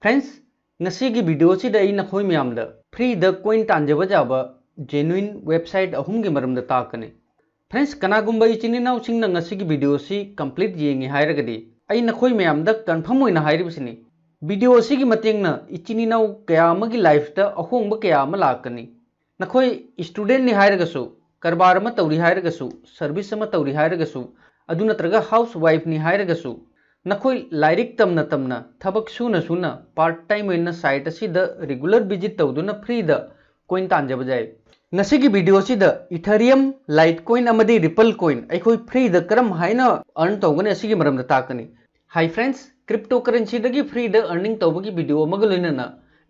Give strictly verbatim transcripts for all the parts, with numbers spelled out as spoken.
Friends, ꯉꯁꯤꯒꯤ video ꯑꯁꯤꯗ ꯑꯩ ꯅꯈꯣꯏ ꯃꯌꯥꯝꯗ free ꯗ coin ꯇꯥꯟꯖꯕ ꯌꯥꯕ genuine website ꯑꯍꯨꯝꯒꯤ ꯃꯔꯝꯗ ꯇꯥꯛꯀꯅꯤ꯫ Friends, ꯀꯅꯥꯒꯨꯝꯕ ꯏꯆꯤꯟ ꯏꯅꯥꯎꯁꯤꯡꯅ ꯉꯁꯤꯒꯤ video ꯑꯁꯤ complete ꯌꯦꯡꯉꯤ ꯍꯥꯏꯔꯒꯗꯤ, ꯑꯩ ꯅꯈꯣꯏ ꯃꯌꯥꯝꯗ confirm ꯑꯣꯏꯅ ꯍꯥꯏꯔꯤꯕꯁꯤꯅꯤ, video ꯑꯁꯤꯒꯤ ꯃꯇꯦꯡꯅ ꯏꯆꯤꯟ ꯏꯅꯥꯎ ꯀꯌꯥ ꯑꯃꯒꯤ life ꯇ ꯑꯍꯣꯡꯕ ꯀꯌꯥ ꯑꯃ ꯂꯥꯛꯀꯅꯤ꯫ ꯅꯈꯣꯏ student ꯅꯤ ꯍꯥꯏꯔꯒꯁꯨ, ꯀꯔꯕꯥꯔ ꯑꯃ ꯇꯧꯔꯤ ꯍꯥꯏꯔꯒꯁꯨ, service ꯑꯃ ꯇꯧꯔꯤ ꯍꯥꯏꯔꯒꯁꯨ, ꯑꯗꯨ ꯅꯠꯇ꯭ꯔꯒ housewife ꯅꯤ ꯍꯥꯏꯔꯒꯁꯨ, ꯅꯈꯣꯏ ꯂꯥꯏꯔꯤꯛ ꯇꯝꯅ ꯇꯝꯅ, ꯊꯕꯛ ꯁꯨꯅ ꯁꯨꯅ, part time ꯑꯣꯏꯅ site ꯑꯁꯤꯗ regular visit ꯇꯧꯗꯨꯅ free ꯗ coin ꯇꯥꯟꯖꯕ ꯌꯥꯏ꯫ ꯉꯁꯤꯒꯤ video ꯑꯁꯤꯗ Ethereum, Litecoin ꯑꯃꯗꯤ Ripple coin ꯑꯩꯈꯣꯏ free ꯗ ꯀꯔꯝ ꯍꯥꯏꯅ earn ꯇꯧꯒꯅꯤ ꯑꯁꯤꯒꯤ ꯃꯔꯝꯗ ꯇꯥꯛꯀꯅꯤ꯫ Hi friends, cryptocurrency ꯗꯒꯤ free ꯗ earning ꯇꯧꯕꯒꯤ video ꯑꯃꯒ ꯂꯣꯏꯅꯅ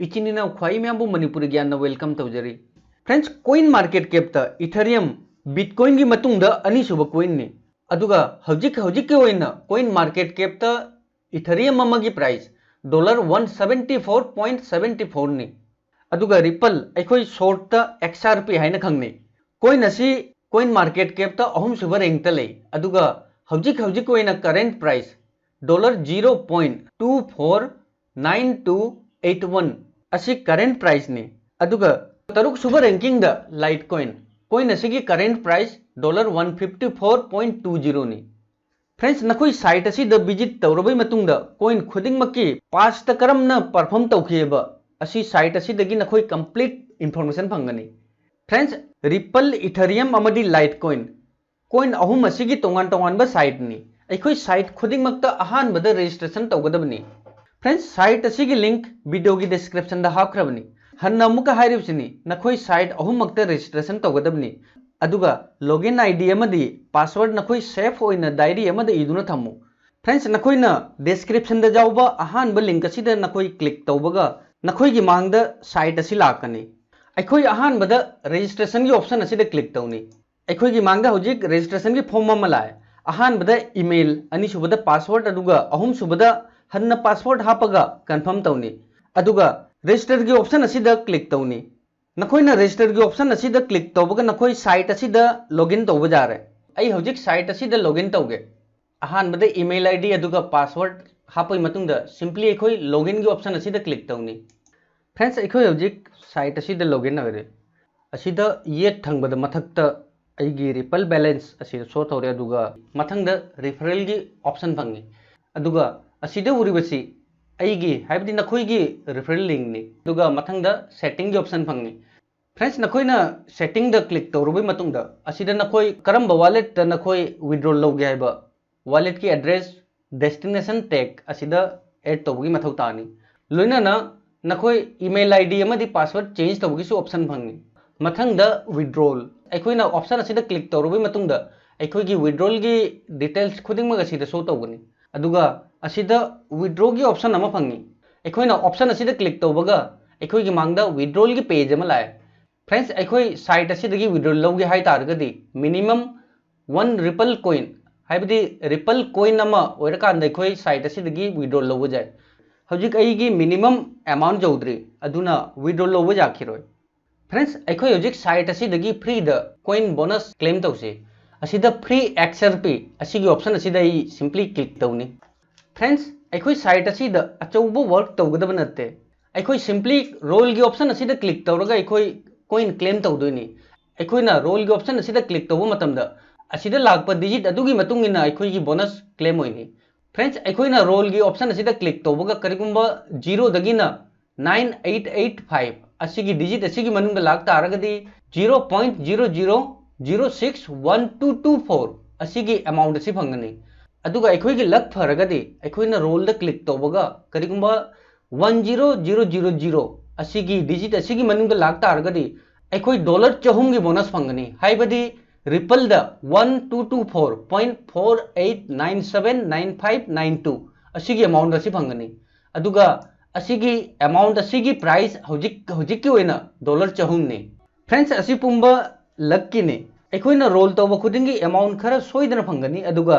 ꯏꯆꯤꯟ ꯏꯅꯥꯎ ꯈ꯭ꯋꯥꯏ ꯃꯌꯥꯝꯕꯨ ꯃꯅꯤꯄꯨꯔꯤ ꯒ꯭ꯌꯥꯟꯅ welcome ꯇꯧꯖꯔꯤ꯫ Friends, coin market cap ꯇ Ethereum, Bitcoin ꯒꯤ ꯃꯇꯨꯡꯗ ꯑꯅꯤꯁꯨꯕ coin ꯅꯤ꯫ ꯑꯗꯨꯒ ꯍꯧꯖꯤꯛ ꯍꯧꯖꯤꯛꯀꯤ ꯑꯣꯏꯅ coin market cap ꯇ Ethereum ꯑꯃꯒꯤ price dollar one seventy four point seven four ꯅꯤ꯫ ꯑꯗꯨꯒ Ripple, ꯑꯩꯈꯣꯏ short ꯇ X R P ꯍꯥꯏꯅ ꯈꯪꯅꯩ, coin ꯑꯁꯤ coin market cap ꯇ ꯑꯍꯨꯝꯁꯨꯕ rank ꯇ ꯂꯩ꯫ ꯑꯗꯨꯒ ꯍꯧꯖꯤꯛ ꯍꯧꯖꯤꯛ ꯑꯣꯏꯅ current price dollar zero point two four nine two eight one ꯑꯁꯤ current price ꯅꯤ꯫ ꯑꯗꯨꯒ ꯇꯔꯨꯛꯁꯨꯕ ranking ꯗ Litecoin, coin ꯑꯁꯤꯒꯤ current price dollar one fifty four point two zero ꯅꯤ꯫ Friends, ꯅꯈꯣꯏ site ꯑꯁꯤꯗ visit ꯇꯧꯔꯕꯩ ꯃꯇꯨꯡꯗ coin ꯈꯨꯗꯤꯡꯃꯛꯀꯤ past ꯇ ꯀꯔꯝꯅ perform ꯇꯧꯈꯤꯑꯕ ꯑꯁꯤ site ꯑꯁꯤꯗꯒꯤ ꯅꯈꯣꯏ complete information ꯐꯪꯒꯅꯤ꯫ Friends, Ripple, Ethereum ꯑꯃꯗꯤ Litecoin, coin ꯑꯍꯨꯝ ꯑꯁꯤꯒꯤ ꯇꯣꯉꯥꯟ ꯇꯣꯉꯥꯟꯕ site ꯅꯤ꯫ ꯑꯩꯈꯣꯏ site ꯈꯨꯗꯤꯡꯃꯛꯇ ꯑꯍꯥꯟꯕꯗ registration ꯇꯧꯒꯗꯕꯅꯤ꯫ Friends, site ꯑꯁꯤꯒꯤ link video ꯒꯤ description ꯗ ꯍꯥꯞꯈ꯭ꯔꯕꯅꯤ꯫ ꯍꯟꯅ ꯑꯃꯨꯛꯀ ꯍꯥꯏꯔꯤꯕꯁꯤꯅꯤ, ꯅꯈꯣꯏ site ꯑꯍꯨꯝꯃꯛꯇ registration ꯇꯧꯒꯗꯕꯅꯤ꯫ ꯑꯗꯨꯒ login I D ꯑꯃꯗꯤ password ꯅꯈꯣꯏ safe ꯑꯣꯏꯅ diary ꯑꯃꯗ ꯏꯗꯨꯅ ꯊꯝꯃꯨ꯫ Friends, ꯅꯈꯣꯏꯅ description ꯗ ꯌꯥꯎꯕ ꯑꯍꯥꯟꯕ link ꯑꯁꯤꯗ ꯅꯈꯣꯏ click ꯇꯧꯕꯒ ꯅꯈꯣꯏꯒꯤ ꯃꯥꯡꯗ site ꯑꯁꯤ ꯂꯥꯛꯀꯅꯤ꯫ ꯑꯩꯈꯣꯏ ꯑꯍꯥꯟꯕꯗ registration ꯒꯤ option ꯑꯁꯤꯗ click ꯇꯧꯅꯤ꯫ ꯑꯩꯈꯣꯏꯒꯤ ꯃꯥꯡꯗ ꯍꯧꯖꯤꯛ registration ꯒꯤ form ꯑꯃ ꯂꯥꯛꯑꯦ꯫ ꯑꯍꯥꯟꯕꯗ email, ꯑꯅꯤꯁꯨꯕꯗ password, ꯑꯗꯨꯒ ꯑꯍꯨꯝꯁꯨꯕꯗ ꯍꯟꯅ password ꯍꯥꯞꯄꯒ confirm ꯇꯧꯅꯤ꯫ ꯑꯗꯨꯒ register ꯒꯤ option ꯑꯁꯤꯗ click ꯇꯧꯅꯤ꯫ ꯅꯈꯣꯏꯅ register ꯒꯤ option ꯑꯁꯤꯗ click ꯇꯧꯕꯒ ꯅꯈꯣꯏ site ꯑꯁꯤꯗ login ꯇꯧꯕ ꯌꯥꯔꯦ꯫ ꯑꯩ ꯍꯧꯖꯤꯛ site ꯑꯁꯤꯗ login ꯇꯧꯒꯦ꯫ ꯑꯍꯥꯟꯕꯗ email I D ꯑꯗꯨꯒ password ꯍꯥꯞꯄꯒꯤ ꯃꯇꯨꯡꯗ simply ꯑꯩꯈꯣꯏ login ꯒꯤ option ꯑꯁꯤꯗ click ꯇꯧꯅꯤ꯫ Friends, ꯑꯩꯈꯣꯏ ꯍꯧꯖꯤꯛ site ꯑꯁꯤꯗ login ꯑꯣꯏꯔꯦ꯫ ꯑꯁꯤꯗ ꯌꯦꯠ ꯊꯪꯕꯗ ꯃꯊꯛꯇ ꯑꯩꯒꯤ Ripple balance ꯑꯁꯤꯗ show ꯇꯧꯔꯦ, ꯑꯗꯨꯒ ꯃꯊꯪꯗ referral ꯒꯤ option ꯐꯪꯉꯤ꯫ ꯑꯗꯨꯒ ꯑꯁꯤꯗ ꯎꯔꯤꯕꯁꯤ ꯑꯩꯒꯤ, ꯍꯥꯏꯕꯗꯤ ꯅꯈꯣꯏꯒꯤ referral link ꯅꯤ꯫ ꯑꯗꯨꯒ ꯃꯊꯪꯗ setting ꯒꯤ option ꯐꯪꯉꯤ꯫ Friends, ꯅꯈꯣꯏꯅ setting ꯗ click ꯇꯧꯔꯕꯒꯤ ꯃꯇꯨꯡꯗ ꯑꯁꯤꯗ ꯅꯈꯣꯏ ꯀꯔꯝꯕ wallet ꯇ ꯅꯈꯣꯏ withdrawal ꯂꯧꯒꯦ ꯍꯥꯏꯕ wallet ꯀꯤ address, destination tag ꯑꯁꯤꯗ add ꯇꯧꯕꯒꯤ ꯃꯊꯧ ꯇꯥꯅꯤ꯫ ꯂꯣꯏꯅꯅ ꯅꯈꯣꯏ email ID ꯑꯃꯗꯤ password change ꯇꯧꯕꯒꯤꯁꯨ option ꯐꯪꯉꯤ꯫ ꯃꯊꯪꯗ withdrawal꯫ ꯑꯩꯈꯣꯏꯅ option ꯑꯁꯤꯗ click ꯇꯧꯔꯕꯒꯤ ꯃꯇꯨꯡꯗ ꯑꯩꯈꯣꯏꯒꯤ withdrawal ꯒꯤ details ꯈꯨꯗꯤꯡꯃꯛ ꯑꯁꯤꯗ show ꯇꯧꯒꯅꯤ꯫ ꯑꯗꯨꯒ ꯑꯁꯤꯗ withdraw ꯒꯤ option ꯑꯃ ꯐꯪꯉꯤ꯫ ꯑꯩꯈꯣꯏꯅ option ꯑꯁꯤꯗ click ꯇꯧꯕꯒ ꯑꯩꯈꯣꯏꯒꯤ ꯃꯥꯡꯗ withdrawal ꯒꯤ page ꯑꯃ ꯂꯥꯛꯑꯦ꯫ Friends, ꯑꯩꯈꯣꯏ site ꯑꯁꯤꯗꯒꯤ withdrawal ꯂꯧꯒꯦ ꯍꯥꯏ ꯇꯥꯔꯒꯗꯤ minimum one Ripple coin, ꯍꯥꯏꯕꯗꯤ Ripple coin ꯑꯃ ꯑꯣꯏꯔꯀꯥꯟꯗ ꯑꯩꯈꯣꯏ site ꯑꯁꯤꯗꯒꯤ withdrawal ꯂꯧꯕ ꯌꯥꯏ꯫ ꯍꯧꯖꯤꯛ ꯑꯩꯒꯤ minimum amount ꯌꯧꯗ꯭ꯔꯤ, ꯑꯗꯨꯅ withdrawal ꯂꯧꯕ ꯌꯥꯈꯤꯔꯣꯏ꯫ Friends, ꯑꯩꯈꯣꯏ ꯍꯧꯖꯤꯛ site ꯑꯁꯤꯗꯒꯤ free ꯗ coin bonus claim ꯇꯧꯁꯤ꯫ ꯑꯁꯤꯗ free XRP ꯑꯁꯤꯒꯤ option ꯑꯁꯤꯗ ꯑꯩ simply click ꯇꯧꯅꯤ꯫ Friends, ꯑꯩꯈꯣꯏ site ꯑꯁꯤꯗ ꯑꯆꯧꯕ work ꯇꯧꯒꯗꯕ ꯅꯠꯇꯦ꯫ ꯑꯩꯈꯣꯏ simply roll ꯒꯤ option ꯑꯁꯤꯗ click ꯇꯧꯔꯒ ꯑꯩꯈꯣꯏ coin claim ꯇꯧꯗꯣꯏꯅꯤ꯫ ꯑꯩꯈꯣꯏꯅ roll ꯒꯤ option ꯑꯁꯤꯗ click ꯇꯧꯕ ꯃꯇꯝꯗ ꯑꯁꯤꯗ ꯂꯥꯛꯄ digit ꯑꯗꯨꯒꯤ ꯃꯇꯨꯡ ꯏꯟꯅ ꯑꯩꯈꯣꯏꯒꯤ bonus claim ꯑꯣꯏꯅꯤ꯫ Friends, ꯑꯩꯈꯣꯏꯅ roll ꯒꯤ option ꯑꯁꯤꯗ click ꯇꯧꯕꯒ ꯀꯔꯤꯒꯨꯝꯕ zero ꯗꯒꯤꯅ nine eight eight five ꯑꯁꯤꯒꯤ digit ꯑꯁꯤꯒꯤ ꯃꯅꯨꯡꯗ ꯂꯥꯛ ꯇꯥꯔꯒꯗꯤ zero point zero zero zero six one two two four ꯑꯁꯤꯒꯤ amount ꯑꯁꯤ ꯐꯪꯒꯅꯤ꯫ ꯑꯗꯨꯒ ꯑꯩꯈꯣꯏꯒꯤ luck ꯐꯔꯒꯗꯤ ꯑꯩꯈꯣꯏꯅ roll ꯗ click ꯇꯧꯕꯒ ꯀꯔꯤꯒꯨꯝꯕ one zero zero zero zero ꯑꯁꯤꯒꯤ digit ꯑꯁꯤꯒꯤ ꯃꯅꯨꯡꯗ ꯂꯥꯛ ꯇꯥꯔꯒꯗꯤ ꯑꯩꯈꯣꯏ dollar ꯆꯍꯨꯝꯒꯤ bonus ꯐꯪꯒꯅꯤ, ꯍꯥꯏꯕꯗꯤ Ripple ꯗ one two two four point four eight nine seven nine five nine two ꯑꯁꯤꯒꯤ amount ꯑꯁꯤ ꯐꯪꯒꯅꯤ꯫ ꯑꯗꯨꯒ ꯑꯁꯤꯒꯤ amount ꯑꯁꯤꯒꯤ price ꯍꯧꯖꯤꯛ ꯍꯧꯖꯤꯛꯀꯤ ꯑꯣꯏꯅ dollar ꯆꯍꯨꯝꯅꯤ꯫ Friends, ꯑꯁꯤ ꯄꯨꯝꯕ luck ꯀꯤꯅꯤ꯫ ꯑꯩꯈꯣꯏꯅ roll ꯇꯧꯕ ꯈꯨꯗꯤꯡꯒꯤ amount ꯈꯔ ꯁꯣꯏꯗꯅ ꯐꯪꯒꯅꯤ꯫ ꯑꯗꯨꯒ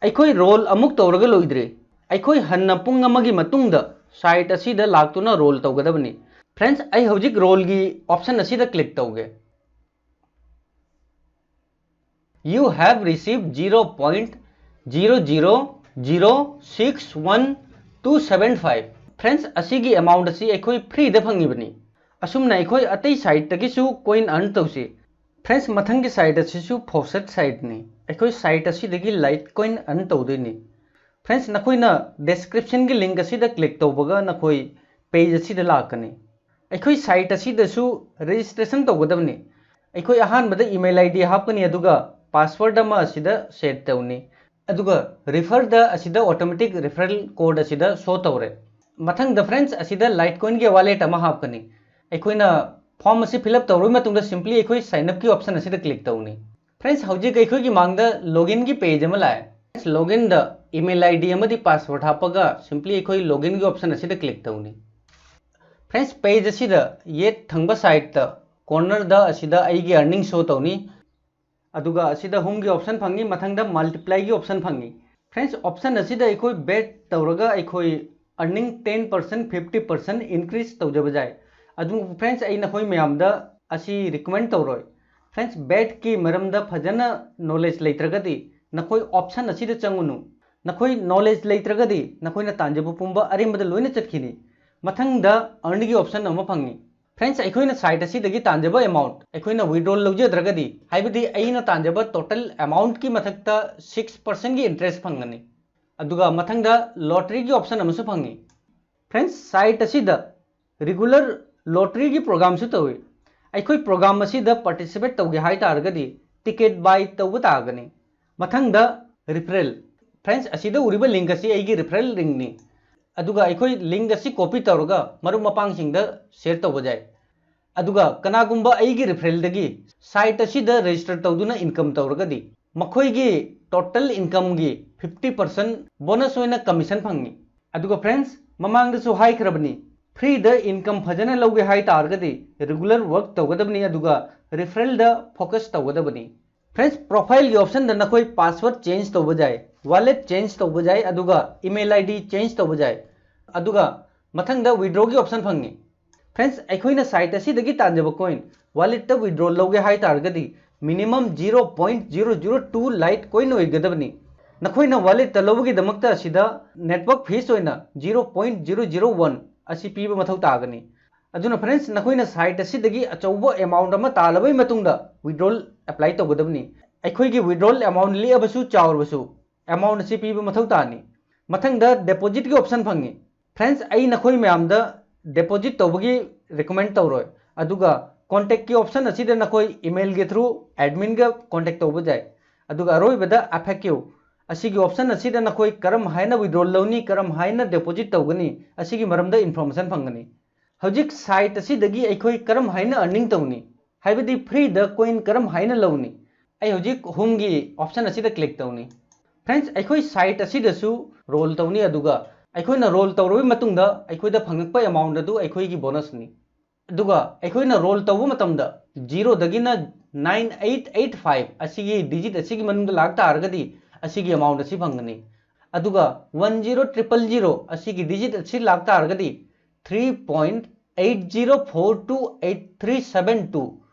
ꯑꯩꯈꯣꯏ roll ꯑꯃꯨꯛ ꯇꯧꯔꯒ ꯂꯣꯏꯗ꯭ꯔꯤ꯫ ꯑꯩꯈꯣꯏ ꯍꯟꯅ ꯄꯨꯡ ꯑꯃꯒꯤ ꯃꯇꯨꯡꯗ site ꯑꯁꯤꯗ ꯂꯥꯛꯇꯨꯅ roll ꯇꯧꯒꯗꯕꯅꯤ꯫ Friends, ꯑꯩ ꯍꯧꯖꯤꯛ roll ꯒꯤ option ꯑꯁꯤꯗ click ꯇꯧꯒꯦ꯫ You have received zero point zero zero Zero six one two seven five. Friends, ꯑꯁꯤꯒꯤ amount ꯑꯁꯤ ꯑꯩꯈꯣꯏ free ꯗ ꯐꯪꯉꯤꯕꯅꯤ꯫ ꯑꯁꯨꯝꯅ ꯑꯩꯈꯣꯏ ꯑꯇꯩ site ꯇꯒꯤꯁꯨ coin earn ꯇꯧꯁꯤ꯫ Friends, ꯃꯊꯪꯒꯤ site ꯑꯁꯤꯁꯨ Faucet site ꯅꯤ꯫ ꯑꯩꯈꯣꯏ site ꯑꯁꯤꯗꯒꯤ Litecoin earn ꯇꯧꯗꯣꯏꯅꯤ꯫ Friends, ꯅꯈꯣꯏꯅ description ꯒꯤ link ꯑꯁꯤꯗ click ꯇꯧꯕꯒ ꯅꯈꯣꯏ page ꯑꯁꯤꯗ ꯂꯥꯛꯀꯅꯤ꯫ ꯑꯩꯈꯣꯏ site ꯑꯁꯤꯗꯁꯨ registration ꯇꯧꯒꯗꯕꯅꯤ꯫ ꯑꯩꯈꯣꯏ ꯑꯍꯥꯟꯕꯗ email ID ꯍꯥꯞꯀꯅꯤ, ꯑꯗꯨꯒ password ꯑꯃ ꯑꯁꯤꯗ set ꯇꯧꯅꯤ꯫ ꯑꯗꯨꯒ refer ꯗ ꯑꯁꯤꯗ automatic referral code ꯑꯁꯤꯗ show ꯇꯧꯔꯦ꯫ ꯃꯊꯪꯗ friends, ꯑꯁꯤꯗ Litecoin ꯒꯤ wallet ꯑꯃ ꯍꯥꯞꯀꯅꯤ꯫ ꯑꯩꯈꯣꯏꯅ form ꯑꯁꯤ fill up ꯇꯧꯔꯕ ꯃꯇꯨꯡꯗ simply ꯑꯩꯈꯣꯏ sign up ꯀꯤ option ꯑꯁꯤꯗ click ꯇꯧꯅꯤ꯫ Friends, ꯍꯧꯖꯤꯛ ꯑꯩꯈꯣꯏꯒꯤ ꯃꯥꯡꯗ login ꯒꯤ page ꯑꯃ ꯂꯥꯛꯑꯦ꯫ Login ꯗ email ID ꯑꯃꯗꯤ password ꯍꯥꯞꯄꯒ simply ꯑꯩꯈꯣꯏ login ꯒꯤ option ꯑꯁꯤꯗ click ꯇꯧꯅꯤ꯫ Friends, page ꯑꯁꯤꯗ ꯌꯦꯠ ꯊꯪꯕ side ꯇ corner ꯗ ꯑꯁꯤꯗ ꯑꯩꯒꯤ earning show ꯇꯧꯅꯤ꯫ ꯑꯗꯨꯒ ꯑꯁꯤꯗ home ꯒꯤ option ꯐꯪꯉꯤ, ꯃꯊꯪꯗ multiply ꯒꯤ option ꯐꯪꯉꯤ꯫ Friends, option ꯑꯁꯤꯗ ꯑꯩꯈꯣꯏ bet ꯇꯧꯔꯒ ꯑꯩꯈꯣꯏ earning ten percent, fifty percent increase ꯇꯧꯖꯕ ꯌꯥꯏ꯫ ꯑꯗꯨꯕꯨ friends, ꯑꯩ ꯅꯈꯣꯏ ꯃꯌꯥꯝꯗ ꯑꯁꯤ recommend ꯇꯧꯔꯣꯏ꯫ Friends, bet ꯀꯤ ꯃꯔꯝꯗ ꯐꯖꯅ knowledge ꯂꯩꯇ꯭ꯔꯒꯗꯤ ꯅꯈꯣꯏ option ꯑꯁꯤꯗ ꯆꯪꯉꯨꯅꯨ꯫ ꯅꯈꯣꯏ knowledge ꯂꯩꯇ꯭ꯔꯒꯗꯤ ꯅꯈꯣꯏꯅ ꯇꯥꯟꯖꯕ ꯄꯨꯝꯕ ꯑꯔꯦꯝꯕꯗ ꯂꯣꯏꯅ ꯆꯠꯈꯤꯅꯤ꯫ ꯃꯊꯪꯗ earn ꯒꯤ option ꯑꯃ ꯐꯪꯉꯤ꯫ Friends, ꯑꯩꯈꯣꯏꯅ site ꯑꯁꯤꯗꯒꯤ ꯇꯥꯟꯖꯕ amount ꯑꯩꯈꯣꯏꯅ withdrawal ꯂꯧꯖꯗ꯭ꯔꯒꯗꯤ, ꯍꯥꯏꯕꯗꯤ ꯑꯩꯅ ꯇꯥꯟꯖꯕ total amount ꯀꯤ ꯃꯊꯛꯇ six percent ꯒꯤ interest ꯐꯪꯒꯅꯤ꯫ ꯑꯗꯨꯒ ꯃꯊꯪꯗ lottery ꯒꯤ option ꯑꯃꯁꯨ ꯐꯪꯉꯤ꯫ Friends, site ꯑꯁꯤꯗ regular lottery ꯒꯤ program ꯁꯨ ꯇꯧꯏ꯫ ꯑꯩꯈꯣꯏ program ꯑꯁꯤꯗ participate ꯇꯧꯒꯦ ꯍꯥꯏ ꯇꯥꯔꯒꯗꯤ ticket buy ꯇꯧꯕ ꯇꯥꯒꯅꯤ꯫ ꯃꯊꯪꯗ referral꯫ Friends, ꯑꯁꯤꯗ ꯎꯔꯤꯕ link ꯑꯁꯤ ꯑꯩꯒꯤ referral link ꯅꯤ꯫ ꯑꯗꯨꯒ ꯑꯩꯈꯣꯏ link ꯑꯁꯤ copy ꯇꯧꯔꯒ ꯃꯔꯨꯞ ꯃꯄꯥꯡꯁꯤꯡꯗ share ꯇꯧꯕ ꯌꯥꯏ꯫ ꯑꯗꯨꯒ ꯀꯅꯥꯒꯨꯝꯕ ꯑꯩꯒꯤ referral ꯗꯒꯤ site ꯑꯁꯤꯗ register ꯇꯧꯗꯨꯅ income ꯇꯧꯔꯒꯗꯤ, ꯃꯈꯣꯏꯒꯤ total income ꯒꯤ fifty percent bonus ꯑꯣꯏꯅ commission ꯐꯪꯉꯤ꯫ ꯑꯗꯨꯒ friends, ꯃꯃꯥꯡꯗꯁꯨ ꯍꯥꯏꯈ꯭ꯔꯕꯅꯤ, free ꯗ income ꯐꯖꯅ ꯂꯧꯒꯦ ꯍꯥꯏ ꯇꯥꯔꯒꯗꯤ regular work ꯇꯧꯒꯗꯕꯅꯤ, ꯑꯗꯨꯒ referral ꯗ focus ꯇꯧꯒꯗꯕꯅꯤ꯫ Friends, profile ꯒꯤ option ꯗ ꯅꯈꯣꯏ password change ꯇꯧꯕ ꯌꯥꯏ, wallet change ꯇꯧꯕ ꯌꯥꯏ, ꯑꯗꯨꯒ email ID change ꯇꯧꯕ ꯌꯥꯏ꯫ ꯑꯗꯨꯒ ꯃꯊꯪꯗ withdraw ꯒꯤ option ꯐꯪꯉꯤ꯫ Friends, ꯑꯩꯈꯣꯏꯅ site ꯑꯁꯤꯗꯒꯤ ꯇꯥꯟꯖꯕ coin wallet ꯇ withdraw ꯂꯧꯒꯦ ꯍꯥꯏ ꯇꯥꯔꯒꯗꯤ minimum zero point zero zero two Litecoin ꯑꯣꯏꯒꯗꯕꯅꯤ꯫ ꯅꯈꯣꯏꯅ wallet ꯇ ꯂꯧꯕꯒꯤꯗꯃꯛꯇ ꯑꯁꯤꯗ network fees ꯑꯣꯏꯅ zero point zero zero one ꯑꯁꯤ ꯄꯤꯕ ꯃꯊꯧ ꯇꯥꯒꯅꯤ꯫ ꯑꯗꯨꯅ friends, ꯅꯈꯣꯏꯅ site ꯑꯁꯤꯗꯒꯤ ꯑꯆꯧꯕ amount ꯑꯃ ꯇꯥꯜꯂꯕꯩ ꯃꯇꯨꯡꯗ withdrawal apply ꯇꯧꯒꯗꯕꯅꯤ꯫ ꯑꯩꯈꯣꯏꯒꯤ withdrawal amount ꯂꯤꯛꯑꯕꯁꯨ ꯆꯥꯎꯔꯕꯁꯨ amount ꯑꯁꯤ ꯄꯤꯕ ꯃꯊꯧ ꯇꯥꯅꯤ꯫ ꯃꯊꯪꯗ deposit ꯀꯤ option ꯐꯪꯉꯤ꯫ Friends, ꯑꯩ ꯅꯈꯣꯏ ꯃꯌꯥꯝꯗ deposit ꯇꯧꯕꯒꯤ recommend ꯇꯧꯔꯣꯏ꯫ ꯑꯗꯨꯒ contact ꯀꯤ option ꯑꯁꯤꯗ ꯅꯈꯣꯏ email ꯒꯤ through admin ꯒ contact ꯇꯧꯕ ꯌꯥꯏ꯫ ꯑꯗꯨꯒ ꯑꯔꯣꯏꯕꯗ F A Q, ꯑꯁꯤꯒꯤ option ꯑꯁꯤꯗ ꯅꯈꯣꯏ ꯀꯔꯝ ꯍꯥꯏꯅ withdrawal ꯂꯧꯅꯤ, ꯀꯔꯝ ꯍꯥꯏꯅ deposit ꯇꯧꯒꯅꯤ, ꯑꯁꯤꯒꯤ ꯃꯔꯝꯗ information ꯐꯪꯒꯅꯤ꯫ ꯍꯧꯖꯤꯛ site ꯑꯁꯤꯗꯒꯤ ꯑꯩꯈꯣꯏ ꯀꯔꯝ ꯍꯥꯏꯅ earning ꯇꯧꯅꯤ, ꯍꯥꯏꯕꯗꯤ free ꯗ coin ꯀꯔꯝ ꯍꯥꯏꯅ ꯂꯧꯅꯤ? ꯑꯩ ꯍꯧꯖꯤꯛ home ꯒꯤ option ꯑꯁꯤꯗ click ꯇꯧꯅꯤ꯫ Friends, ꯑꯩꯈꯣꯏ site ꯑꯁꯤꯗꯁꯨ roll ꯇꯧꯅꯤ, ꯑꯗꯨꯒ ꯑꯩꯈꯣꯏꯅ roll ꯇꯧꯔꯕ ꯃꯇꯨꯡꯗ ꯑꯩꯈꯣꯏꯗ ꯐꯪꯂꯛꯄ amount ꯑꯗꯨ ꯑꯩꯈꯣꯏꯒꯤ bonus ꯅꯤ꯫ ꯑꯗꯨꯒ ꯑꯩꯈꯣꯏꯅ roll ꯇꯧꯕ ꯃꯇꯝꯗ zero ꯗꯒꯤꯅ nine eight eight five ꯑꯁꯤꯒꯤ digit ꯑꯁꯤꯒꯤ ꯃꯅꯨꯡꯗ ꯂꯥꯛ ꯇꯥꯔꯒꯗꯤ ꯑꯁꯤꯒꯤ amount ꯑꯁꯤ ꯐꯪꯒꯅꯤ꯫ ꯑꯗꯨꯒ one zero triple zero ꯑꯁꯤꯒꯤ digit ꯑꯁꯤ ꯂꯥꯛ ꯇꯥꯔꯒꯗꯤ three point eight zero four two eight three seven two,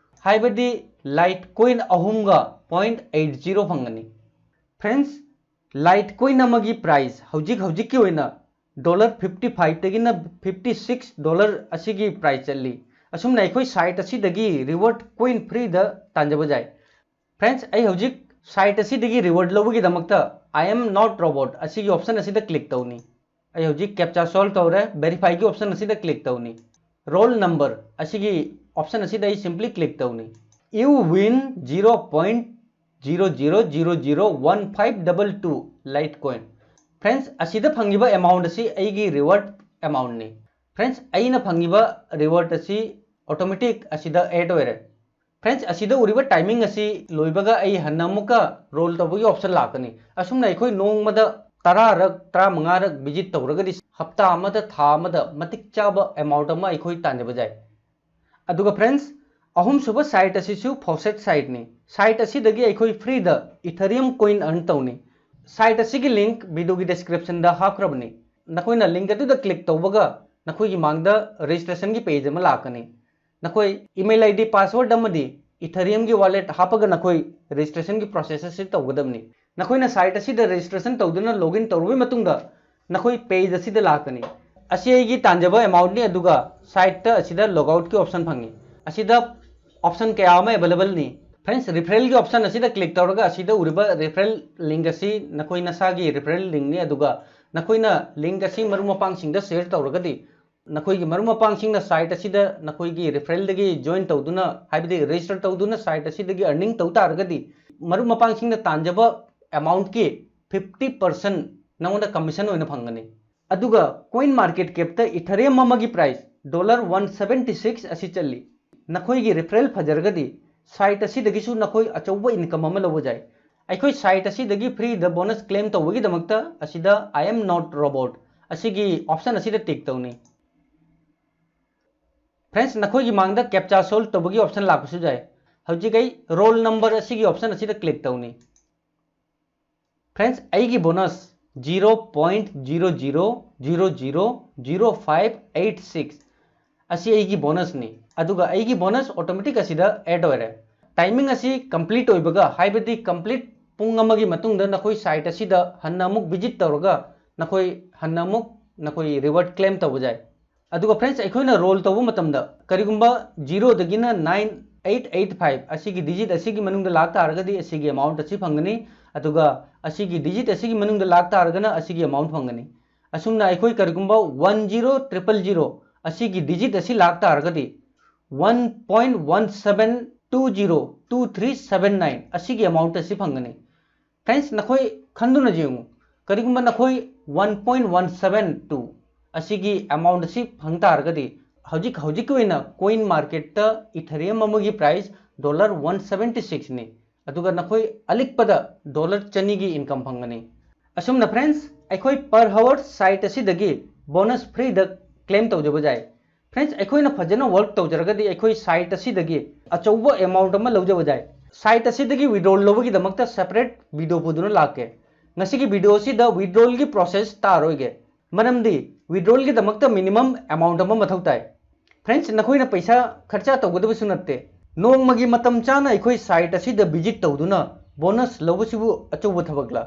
ꯍꯥꯏꯕꯗꯤ Litecoin ꯑꯍꯨꯝꯒ point eight zero ꯐꯪꯒꯅꯤ꯫ Friends, Litecoin ꯑꯃꯒꯤ price ꯍꯧꯖꯤꯛ ꯍꯧꯖꯤꯛꯀꯤ ꯑꯣꯏꯅ dollar fifty five ꯗꯒꯤꯅ fifty six dollar ꯑꯁꯤꯒꯤ price ꯆꯠꯂꯤ꯫ ꯑꯁꯨꯝꯅ ꯑꯩꯈꯣꯏ site ꯑꯁꯤꯗꯒꯤ reward coin free ꯗ ꯇꯥꯟꯖꯕ ꯌꯥꯏ꯫ Friends, ꯑꯩ ꯍꯧꯖꯤꯛ site ꯑꯁꯤꯗꯒꯤ reward ꯂꯧꯕꯒꯤꯗꯃꯛꯇ I am not robot ꯑꯁꯤꯒꯤ option ꯑꯁꯤꯗ click ꯇꯧꯅꯤ꯫ ꯑꯩ ꯍꯧꯖꯤꯛ captcha solve ꯇꯧꯔꯦ, verify ꯒꯤ option ꯑꯁꯤꯗ click ꯇꯧꯅꯤ꯫ Roll number ꯑꯁꯤꯒꯤ option ꯑꯁꯤꯗ ꯑꯩ simply click ꯇꯧꯅꯤ꯫ You win zero point zero zero zero zero one five double two Litecoin꯫ Friends, ꯑꯁꯤꯗ ꯐꯪꯉꯤꯕ amount ꯑꯁꯤ ꯑꯩꯒꯤ reward amount ꯅꯤ꯫ Friends, ꯑꯩꯅ ꯐꯪꯉꯤꯕ reward ꯑꯁꯤ automatic ꯑꯁꯤꯗ add ꯑꯣꯏꯔꯦ꯫ Friends, ꯑꯁꯤꯗ ꯎꯔꯤꯕ timing ꯑꯁꯤ ꯂꯣꯏꯕꯒ ꯑꯩ ꯍꯟꯅ ꯑꯃꯨꯛꯀ roll ꯇꯧꯕꯒꯤ option ꯂꯥꯛꯀꯅꯤ꯫ ꯑꯁꯨꯝꯅ ꯑꯩꯈꯣꯏ ꯅꯣꯡꯃꯗ ꯇꯔꯥꯔꯛ, ꯇꯔꯥꯃꯉꯥꯔꯛ visit ꯇꯧꯔꯒꯗꯤ ꯍꯞꯇꯥ ꯑꯃꯗ, ꯊꯥ ꯑꯃꯗ ꯃꯇꯤꯛ ꯆꯥꯕ amount ꯑꯃ ꯑꯩꯈꯣꯏ ꯇꯥꯟꯖꯕ ꯌꯥꯏ꯫ ꯑꯗꯨꯒ friends, ꯑꯍꯨꯝꯁꯨꯕ site ꯑꯁꯤꯁꯨ Faucet site ꯅꯤ꯫ Site ꯑꯁꯤꯗꯒꯤ ꯑꯩꯈꯣꯏ free ꯗ Ethereum coin earn ꯇꯧꯅꯤ꯫ Site ꯑꯁꯤꯒꯤ link video ꯒꯤ description ꯗ ꯍꯥꯞꯈ꯭ꯔꯕꯅꯤ꯫ ꯅꯈꯣꯏꯅ link ꯑꯗꯨꯗ click ꯇꯧꯕꯒ ꯅꯈꯣꯏꯒꯤ ꯃꯥꯡꯗ registration ꯒꯤ page ꯑꯃ ꯂꯥꯛꯀꯅꯤ꯫ ꯅꯈꯣꯏ email I D, password ꯑꯃꯗꯤ Ethereum ꯒꯤ wallet ꯍꯥꯞꯄꯒ ꯅꯈꯣꯏ registration ꯒꯤ process ꯑꯁꯤ ꯇꯧꯒꯗꯕꯅꯤ꯫ ꯅꯈꯣꯏꯅ site ꯑꯁꯤꯗ registration ꯇꯧꯗꯨꯅ login ꯇꯧꯔꯕ ꯃꯇꯨꯡꯗ ꯅꯈꯣꯏ page ꯑꯁꯤꯗ ꯂꯥꯛꯀꯅꯤ꯫ ꯑꯁꯤ ꯑꯩꯒꯤ ꯇꯥꯟꯖꯕ amount ꯅꯤ, ꯑꯗꯨꯒ site ꯇ ꯑꯁꯤꯗ log out ꯀꯤ option ꯐꯪꯉꯤ꯫ ꯑꯁꯤꯗ option ꯀꯌꯥ ꯑꯃ available ꯅꯤ꯫ Friends, referral ꯒꯤ option ꯑꯁꯤꯗ click ꯇꯧꯔꯒ ꯑꯁꯤꯗ ꯎꯔꯤꯕ referral link ꯑꯁꯤ ꯅꯈꯣꯏ ꯅꯁꯥꯒꯤ referral link ꯅꯤ, ꯑꯗꯨꯒ ꯅꯈꯣꯏꯅ link ꯑꯁꯤ ꯃꯔꯨꯞ ꯃꯄꯥꯡꯁꯤꯡꯗ share ꯇꯧꯔꯒꯗꯤ, ꯅꯈꯣꯏꯒꯤ ꯃꯔꯨꯞ ꯃꯄꯥꯡꯁꯤꯡꯅ site ꯑꯁꯤꯗ ꯅꯈꯣꯏꯒꯤ referral ꯗꯒꯤ join ꯇꯧꯗꯨꯅ, ꯍꯥꯏꯕꯗꯤ register ꯇꯧꯗꯨꯅ site ꯑꯁꯤꯗꯒꯤ earning ꯇꯧ ꯇꯥꯔꯒꯗꯤ, ꯃꯔꯨꯞ ꯃꯄꯥꯡꯁꯤꯡꯅ ꯇꯥꯟꯖꯕ amount ꯀꯤ fifty percent ꯅꯉꯣꯟꯗ commission ꯑꯣꯏꯅ ꯐꯪꯒꯅꯤ꯫ ꯑꯗꯨꯒ CoinMarketCap ꯇ Ethereum ꯑꯃꯒꯤ price dollar one seventy six ꯑꯁꯤ ꯆꯠꯂꯤ꯫ ꯅꯈꯣꯏꯒꯤ referral ꯐꯖꯔꯒꯗꯤ site ꯑꯁꯤꯗꯒꯤꯁꯨ ꯅꯈꯣꯏ ꯑꯆꯧꯕ income ꯑꯃ ꯂꯧꯕ ꯌꯥꯏ꯫ ꯑꯩꯈꯣꯏ site ꯑꯁꯤꯗꯒꯤ free ꯗ bonus claim ꯇꯧꯕꯒꯤꯗꯃꯛꯇ ꯑꯁꯤꯗ I am not robot ꯑꯁꯤꯒꯤ option ꯑꯁꯤꯗ tick ꯇꯧꯅꯤ꯫ Friends, ꯅꯈꯣꯏꯒꯤ ꯃꯥꯡꯗ captcha solve ꯇꯧꯕꯒꯤ option ꯂꯥꯛꯄꯁꯨ ꯌꯥꯏ꯫ ꯍꯧꯖꯤꯛ ꯑꯩ roll number ꯑꯁꯤꯒꯤ option ꯑꯁꯤꯗ click ꯇꯧꯅꯤ꯫ Friends, ꯑꯩꯒꯤ bonus zero point zero zero zero zero zero five eight six ꯑꯁꯤ ꯑꯩꯒꯤ bonus ꯅꯤ, ꯑꯗꯨꯒ ꯑꯩꯒꯤ bonus automatic ꯑꯁꯤꯗ add ꯑꯣꯏꯔꯦ꯫ Timing ꯑꯁꯤ complete ꯑꯣꯏꯕꯒ, ꯍꯥꯏꯕꯗꯤ complete ꯄꯨꯡ ꯑꯃꯒꯤ ꯃꯇꯨꯡꯗ ꯅꯈꯣꯏ site ꯑꯁꯤꯗ ꯍꯟꯅ ꯑꯃꯨꯛ visit ꯇꯧꯔꯒ ꯅꯈꯣꯏ ꯍꯟꯅ ꯑꯃꯨꯛ ꯅꯈꯣꯏ reward claim ꯇꯧꯕ ꯌꯥꯏ꯫ ꯑꯗꯨꯒ friends, ꯑꯩꯈꯣꯏꯅ roll ꯇꯧꯕ ꯃꯇꯝꯗ ꯀꯔꯤꯒꯨꯝꯕ zero ꯗꯒꯤꯅ nine eight eight five ꯑꯁꯤꯒꯤ digit ꯑꯁꯤꯒꯤ ꯃꯅꯨꯡꯗ ꯂꯥꯛ ꯇꯥꯔꯒꯗꯤ ꯑꯁꯤꯒꯤ amount ꯑꯁꯤ ꯐꯪꯒꯅꯤ, ꯑꯗꯨꯒ ꯑꯁꯤꯒꯤ digit ꯑꯁꯤꯒꯤ ꯃꯅꯨꯡꯗ ꯂꯥꯛ ꯇꯥꯔꯒꯅ ꯑꯁꯤꯒꯤ amount ꯐꯪꯒꯅꯤ꯫ ꯑꯁꯨꯝꯅ ꯑꯩꯈꯣꯏ ꯀꯔꯤꯒꯨꯝꯕ one zero triple zero ꯑꯁꯤꯒꯤ digit ꯑꯁꯤ ꯂꯥꯛ ꯇꯥꯔꯒꯗꯤ one point one seven two zero two three seven nine ꯑꯁꯤꯒꯤ amount ꯑꯁꯤ ꯐꯪꯒꯅꯤ꯫ Friends, ꯅꯈꯣꯏ ꯈꯟꯗꯨꯅ ꯌꯦꯡꯉꯨ, ꯀꯔꯤꯒꯨꯝꯕ ꯅꯈꯣꯏ one point one seven two ꯑꯁꯤꯒꯤ amount ꯑꯁꯤ ꯐꯪ ꯇꯥꯔꯒꯗꯤ, ꯍꯧꯖꯤꯛ ꯍꯧꯖꯤꯛꯀꯤ ꯑꯣꯏꯅ CoinMarketꯇ Ethereum ꯑꯃꯒꯤ price dollar one seventy six ꯅꯤ, ꯑꯗꯨꯒ ꯅꯈꯣꯏ ꯑꯂꯤꯛꯄꯗ dollar ꯆꯅꯤꯒꯤ income ꯐꯪꯒꯅꯤ꯫ ꯑꯁꯨꯝꯅ friends, ꯑꯩꯈꯣꯏ per hour site ꯑꯁꯤꯗꯒꯤ bonus free ꯗ claim ꯇꯧꯖꯕ ꯌꯥꯏ꯫ Friends, ꯑꯩꯈꯣꯏꯅ ꯐꯖꯅ work ꯇꯧꯖꯔꯒꯗꯤ ꯑꯩꯈꯣꯏ site ꯑꯁꯤꯗꯒꯤ ꯑꯆꯧꯕ amount ꯑꯃ ꯂꯧꯖꯕ ꯌꯥꯏ꯫ Site ꯑꯁꯤꯗꯒꯤ withdrawal ꯂꯧꯕꯒꯤꯗꯃꯛꯇ separate video ꯄꯨꯗꯨꯅ ꯂꯥꯛꯀꯦ꯫ ꯉꯁꯤꯒꯤ video ꯑꯁꯤꯗ withdrawal ꯒꯤ process ꯇꯥꯔꯣꯏꯒꯦ, ꯃꯔꯝꯗꯤ withdrawal ꯒꯤꯗꯃꯛꯇ minimum amount ꯑꯃ ꯃꯊꯧ ꯇꯥꯏ꯫ Friends, ꯅꯈꯣꯏꯅ ꯄꯩꯁꯥ ꯈꯔꯆ ꯇꯧꯒꯗꯕꯁꯨ ꯅꯠꯇꯦ꯫ ꯅꯣꯡꯃꯒꯤ ꯃꯇꯝ ꯆꯥꯅ ꯑꯩꯈꯣꯏ site ꯑꯁꯤꯗ visit ꯇꯧꯗꯨꯅ ꯕꯣꯅꯁ ꯂꯧꯕꯁꯤꯕꯨ ꯑꯆꯧꯕ ꯊꯕꯛꯂ?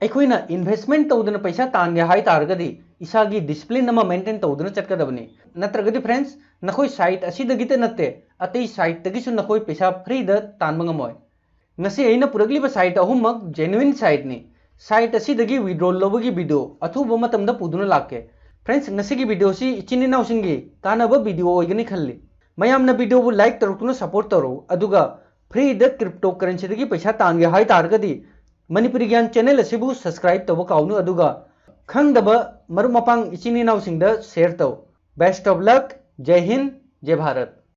ꯑꯩꯈꯣꯏꯅ ꯏꯟꯚꯦꯁꯃꯦꯟ ꯇꯧꯗꯅ ꯄꯩꯁꯥ ꯇꯥꯟꯒꯦ ꯍꯥꯏ ꯇꯥꯔꯒꯗꯤ ꯏꯁꯥꯒꯤ ꯗꯤꯁꯤꯄ꯭ꯂꯤꯟ ꯑꯃ ꯃꯦꯟꯇꯦꯟ ꯇꯧꯗꯨꯅ ꯆꯠꯀꯗꯕꯅꯤ꯫ ꯅꯠꯇ꯭ꯔꯒꯗꯤ ꯐ꯭ꯔꯦꯟꯁ, ꯅꯈꯣꯏ ꯁꯥꯏꯠ ꯑꯁꯤꯗꯒꯤꯇ ꯅꯠꯇꯦ, ꯑꯇꯩ ꯁꯥꯏꯠꯇꯒꯤꯁꯨ ꯅꯈꯣꯏ ꯄꯩꯁꯥ ꯐ꯭ꯔꯤꯗ ꯇꯥꯟꯕ ꯉꯝꯃꯣꯏ꯫ ꯉꯁꯤ ꯑꯩꯅ ꯄꯨꯔꯛꯂꯤꯕ ꯁꯥꯏꯠ ꯑꯍꯨꯝꯃꯛ ꯖꯦꯅꯨꯏꯟ ꯁꯥꯏꯠꯅꯤ꯫ ꯁꯥꯏꯠ ꯑꯁꯤꯗꯒꯤ ꯋꯤꯗ꯭ꯔꯣꯜ ꯂꯧꯕꯒꯤ ꯚꯤꯗꯤꯑꯣ ꯑꯊꯨꯕ ꯃꯇꯝꯗ ꯄꯨꯗꯨꯅ ꯂꯥꯛꯀꯦ꯫ ꯐ꯭ꯔꯦꯟꯁ, ꯉꯁꯤꯒꯤ ꯚꯤꯗꯤꯑꯣꯁꯤ ꯏꯆꯤꯟ ꯏꯅꯥꯎꯁꯤꯡꯒꯤ ꯀꯥꯟꯅꯕ ꯚꯤꯗꯤꯑꯣ ꯑꯣꯏꯒꯅꯤ ꯈꯜꯂꯤ꯫ ꯃꯌꯥꯝꯅ ꯚꯤꯗꯤꯑꯣꯕꯨ ꯂꯥꯏꯛ ꯇꯧꯔꯛꯇꯨꯅ ꯁꯄꯣꯔꯠ ꯇꯧꯔꯛꯎ, ꯑꯗꯨꯒ ꯐ꯭ꯔꯤꯗ ꯀ꯭ꯔꯤꯞꯇꯣ ꯀꯔꯦꯟꯁꯤꯗꯒꯤ ꯄꯩꯁꯥ ꯇꯥꯟꯒꯦ ꯍꯥꯏ ꯇꯥꯔꯒꯗꯤ ꯃꯅꯤꯄꯨꯔꯤ ꯒ꯭ꯌꯥꯟ ꯆꯦꯅꯦꯜ ꯑꯁꯤꯕꯨ ꯁꯕꯁꯀ꯭ꯔꯥꯏꯕ ꯇꯧꯕ ꯀꯥꯎꯅꯨ, ꯑꯗꯨꯒ ꯈꯪꯗꯕ ꯃꯔꯨꯞ ꯃꯄꯥꯡ ꯏꯆꯤꯟ ꯏꯅꯥꯎꯁꯤꯡꯗ ꯁꯦꯌꯔ ꯇꯧ꯫ Best of luck, Jai Hind, Jai Bharat.